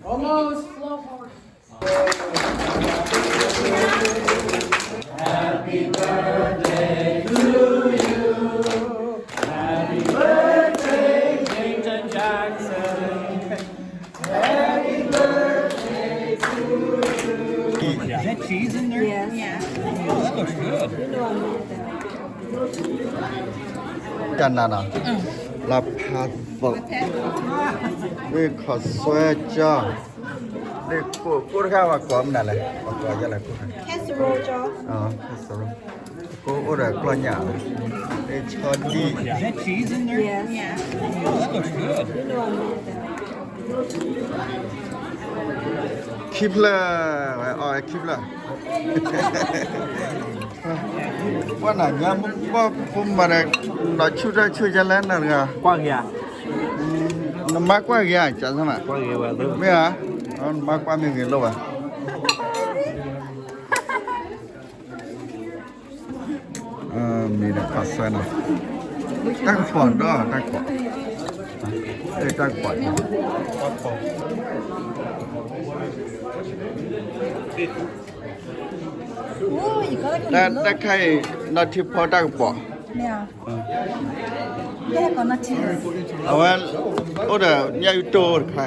Almost. Slow forward. Is that cheese in there? Yes. Yeah. Oh, that looks good. ကနၤနီၤ လၢဖးသိး ဝ့ၢ်ခီၣ်စွဲကၠီ လ့ၣ်ကိၣ် ကိၣ်တခါပှၤကိးမနုၤလဲၣ် ပှၤကိးယဲလဲၣ်ကိၣ် casserole ကၠီ casserole ကိၣ်အိၣ်ဒီးကျီၢ်ညၣ် လ့ၣ်ဆီဒံၣ် Is that cheese in there? Yes. Yeah. Oh, that looks good. ခံဖျၢၣ် ဝဲအီၣ်ဝဲခံဖျၢၣ် ပှၤနၤညါ ပှၤဖိမၤဒီး ဒီးဆူၣ်တၢ်ဆူၣ်ယဲလဲၣ်နၤတဂၤ ကွၢ်ဂ့ၤဧါ နမါကွၢ်ဂ့ၤဧါ ကၢ်သနၣ် ကွၢ်ဂ့ၤဝဲ မ့ၢ်ဧါ နမါကွၢ်မ့ၢ်ဂ့ၤလိၣ်ဘၣ် မ့ၢ်ဒီးခီၣ်ဆၢနီၤ တၢ်ကပီၤဒီးတၢ်ကပီၤ အဲၣ်တၢ်ကပီၤ တၢ်တၢ်ခါအံၤ နီၢ်ထံဖီတၢ်ကပီၤ မ့ၢ်ဧါ အဝဲ အိၣ်ဒီးညၣ်အူတိၢ်တခါ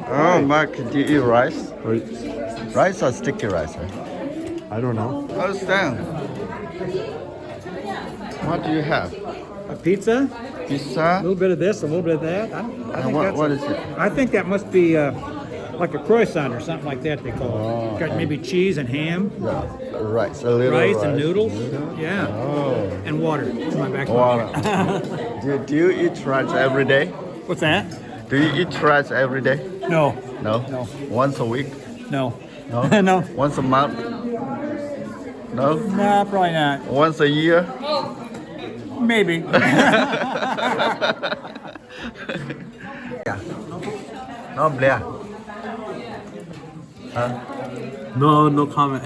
Oh, Mark, do you eat rice? Rice or sticky rice? Eh? I don't know. Understand. What do you have? A pizza? Pizza? A little bit of this, a little bit of that. I, I And think what, that's what a, is it? I think that must be uh, like a croissant or something like that they call it. Oh, Got and maybe cheese and ham, yeah, rice, a little rice and rice, noodles. Noodles. Yeah. Oh. And water. It's my back Water. pocket. Do, do you eat rice every day? What's that? Do you eat rice every day? No. No? No. Once a week? No. No? No. Once a month? No? Nah, probably not. Once a year? Maybe. No, Blair. Huh? No, no comment.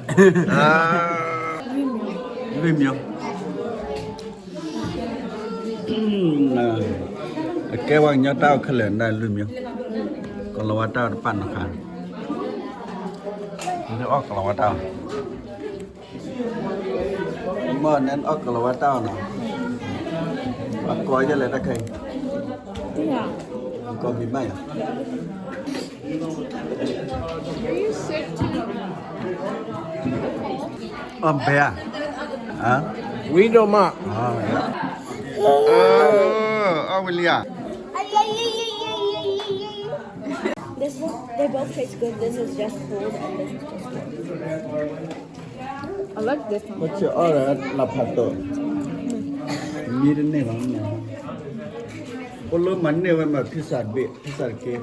လွံၢ်မၠိ အကဲဝဲကညီတၢ်အိၣ်ခဲလၢာ်နလွံၢ်မၠိ ကလီၤဝါတၢ်တပာ်နီၤခါ နအီၣ်ကလီၤဝါတၢ် မ့ၢ်နအီၣ်ကလီၤဝါတၢ်အီၤနီၤ အကိးယဲလဲၣ်တၢ်ခဲအံၤ ကိးမံၤမးယၤ အီၣ်ဘဲဧါ ဝံၤဒိၣ်မး အီၣ်ဝံၤလံဧါ This one, they both taste good. This is just cold and this is just good. I like this one. ပဆၢအီၣ်လၢဖးသိး မံတန့ၢ်ဘၣ်မး အိၣ်လၢမၤန့ၢ်ဝဲမးဖံစးတဘ့ၣ် ဖံစးတက့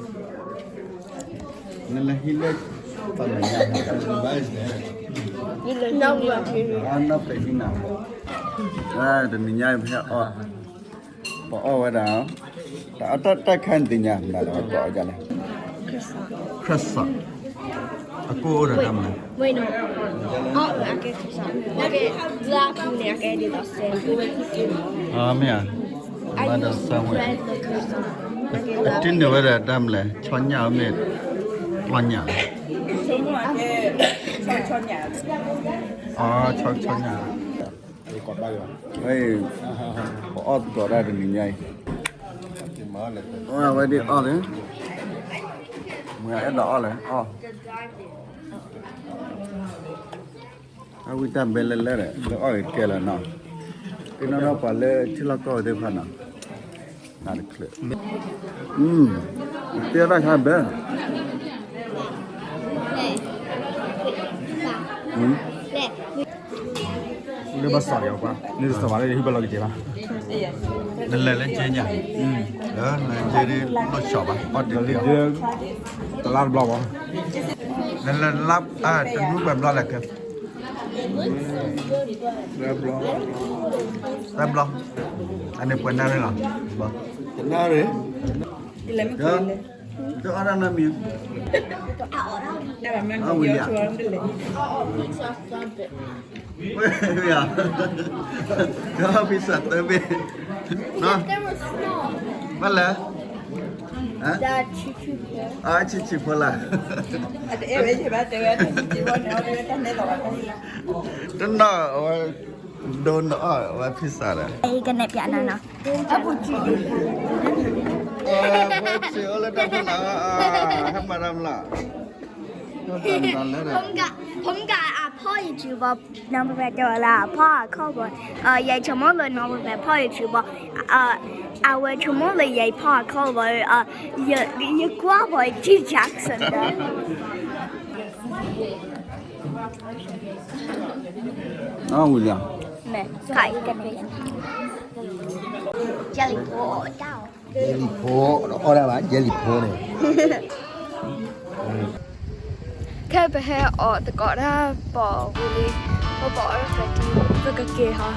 နလဲၤဟံးလၢ ပှၤမဲာ်ညါ You look Not really. အနီၢ်ပဲာ်ဟံးနၤ တနံၤညါဖဲအီၣ် ပအီၣ်ဝဲဒၣ် တၢ်တၢ်တၢ်ခါနသ့ၣ်ညါ မၤလၢပအီၣ်ဒ်လဲၣ် Croissant. Croissant အကိၢ်အိၣ်ဒီးတၢ်မနုၤ Wait, no. အီၣ်အကဲ croissant အကဲ လၢအပူၤန့ၣ် အကဲဒ်သိး sandwich. အမ့ၢ်ဧါ I use bread like croissant. အကဲ အတံၢ်န့ၢ်ဝဲဒၣ်တၢ်မနုၤလဲၣ် ဆီညၣ်မ့ၢ် ကျီညၣ် ဆီညၣ် အီ ဆီဆီညၣ် ပအီၣ်သကိးတၢ်တနံၤညါအံၤ အဝဲဒ်အီၣ်လၢ မ့ၢ်အဲၣ်ဒိးအီၣ်လၢ အီၣ် အဝံတၢ်ဘဲလဲၣ်လဲၣ်ဒီး လၢအီၣ်ကဲလၢၤနီၤ သ့ၣ်နီၣ်ထီၣ်ပှၤလၢထံလီၢ်ကီၢ်သ့ၣ်တဖၣ်နီၤ နတချုး သ့ၣ်တၢ်ခါဘဲ လၢဘၣ်စီၤယၤကွၢ် နတစီၤဘၣ်လၢယဟံၣ်ဘၣ်လီၤကကဲဘၣ် နလဲၤလၢကဲညါ လၢနကဲဒ်နီၢ်ဆီဘၣ် အီၣ်တ့ၢ်လၢ တလါတဘျီဘၣ် လၢလါ တနွံပှဲၤဘျီလဲၣ်ကဲ, သၢဘျီ, အန့ၣ်ပှဲၤနၣ်ရံၣ်လီၤ, နၣ်ရံၣ်, တအီၣ်တၢ်နီတမံၤ, အဝံၤလံဧါ, ဝဲ, ဒီး pizza သၢဘ့ၣ်, ဘၣ်လဲၣ်, ဆံးဆံးဖိလၢ်, တနီၣ်အဝဲ ဒိနအီၣ်ဝဲ pizza ဒီး, ကနဲၣ်ပြနၤနီၤ, ဖိဆံးအိၣ်လၢတၢ်ဖိလၢ်, ဟဲမၤတၢ်မလီၤ, ဖုန်းကဖုန်းကအဖီၣ်ယစုဘီ, နီၢ်ပပဲတဝဲလၢအဖီၣ်အခီၣ်ဘီ, ယဆိကမိၣ်လၢနီၢ်ပပဲဖီၣ်ယစုဘီ, အဝဲဆိကမိၣ်လၢယဖီၣ်အခီၣ်ဘီ, ယကွၢ်ဘီ T Jackson ဒီး, အဝံၤလံဧါ, မ့ၢ်, ကန့ၣ်, jelly ဖိ, jelly ဖိ, အီၣ်ဒၣ်ဘၣ် jelly ဖိန့ၣ်, ခဲပဟဲအီၣ်သကိးတၢ်ပိာ်ဝံၤလံ, ပပိာ်အီၣ်တၢ်သးတံၢ်, ပကက့ၤဟီ,